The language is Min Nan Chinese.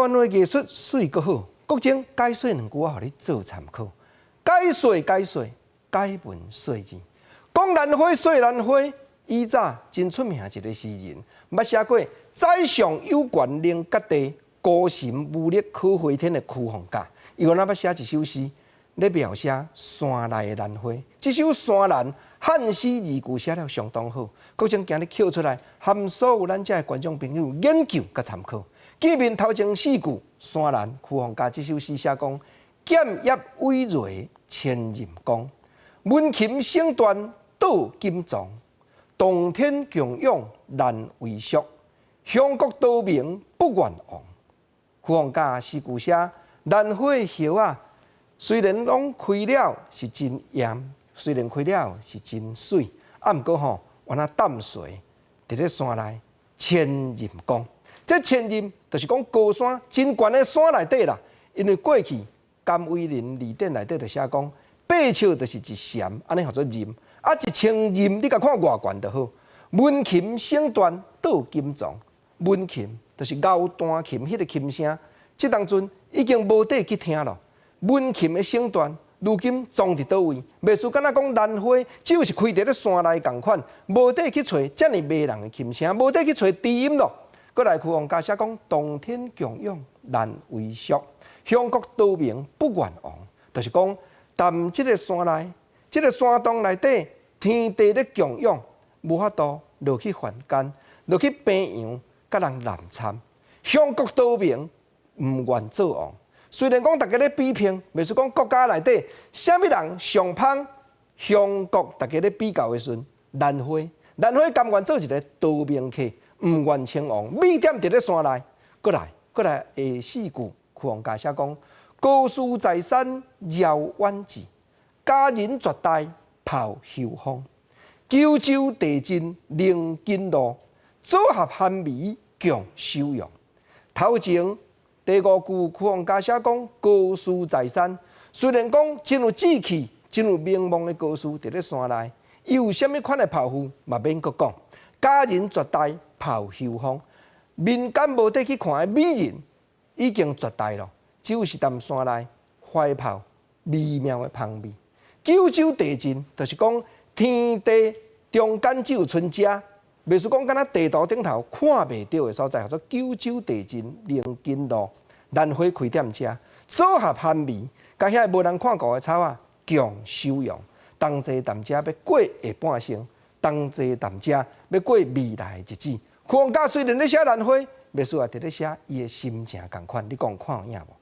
灣的藝術媠閣好，國政解說兩句，我予你做參考。解說解說，解文說字，講蘭花說蘭花，以早真出名一個詩人，捌寫過“宰相有權能割地，孤神無力可回天”的區鳳甲，伊原來捌寫一首詩，咧描寫山內的蘭花。這首山蘭漢詩字句寫了相當好，國政今日抾出來，含所有咱遮的觀眾朋友研究佮參考。見面頭前四句，山蘭區鳳甲這首詩寫講：劍葉葦蕤千仞光，文琴聲斷倒金鐘，洞天供養難為俗，鄉國刀名不願忘。區鳳甲詩句寫蘭花葉仔，雖然攏開了是真豔，雖然開了是真媠，啊，毋過吼，原來淡水佇咧山內千仞光。這千仞就是講高山，真懸的山內底啦。因為過去甘為霖字典內底就寫講，8尺就是一簷，按呢號做仞。啊，1000仞你共看偌懸就好。文琴聲斷倒金鐘，文琴就是敖彈琴彼个琴聲，這當陣已經無得去聽咯。文琴的聲斷，如今藏佇佗位？袂輸敢若講蘭花，只有是開佇咧山內仝款，無得去揣遮爾迷人的琴聲，無得去揣知音咯。閣來區鳳甲寫講，洞天供養難為俗，鄉國刀名不願忘，就是講，踮這个山內，這个山洞內底，天地咧供養，無法度落去凡間，落去平陽，佮人濫參。鄉國刀名毋願做王。雖然講大家咧比拼，袂輸講國家內底，啥物人上芳鄉國，大家咧比較的時陣，蘭花，蘭花甘願做一个刀兵客，毋願稱王，米店佇咧山內，閣來，閣來下四句，區鳳甲寫講：高士在山遙遠志，佳人絕代抱休風。九州地震寧金路，組合韓美共修養。頭前第五句區鳳甲寫講高士在山，雖然講真有志氣、真有名望的高士佇咧山內，伊有啥物款的抱負嘛免閣講。佳人絕代抱休風，民間無得去看的美人已經絕代咯，只有是踮山內懷抱微妙的芳味。九州地震就是講天地中間只有賰遮，袂輸講敢若地圖頂頭看袂著的所在，號做九州地震寧金路，蘭花開踮遮，組合韓味，佮遐無人看過的草仔共修養，同齊踮遮欲過下半生，同齊踮遮欲過未來的日子。區鳳甲雖然咧寫蘭花，袂輸也佇咧寫伊的心情仝款，你講看有影無？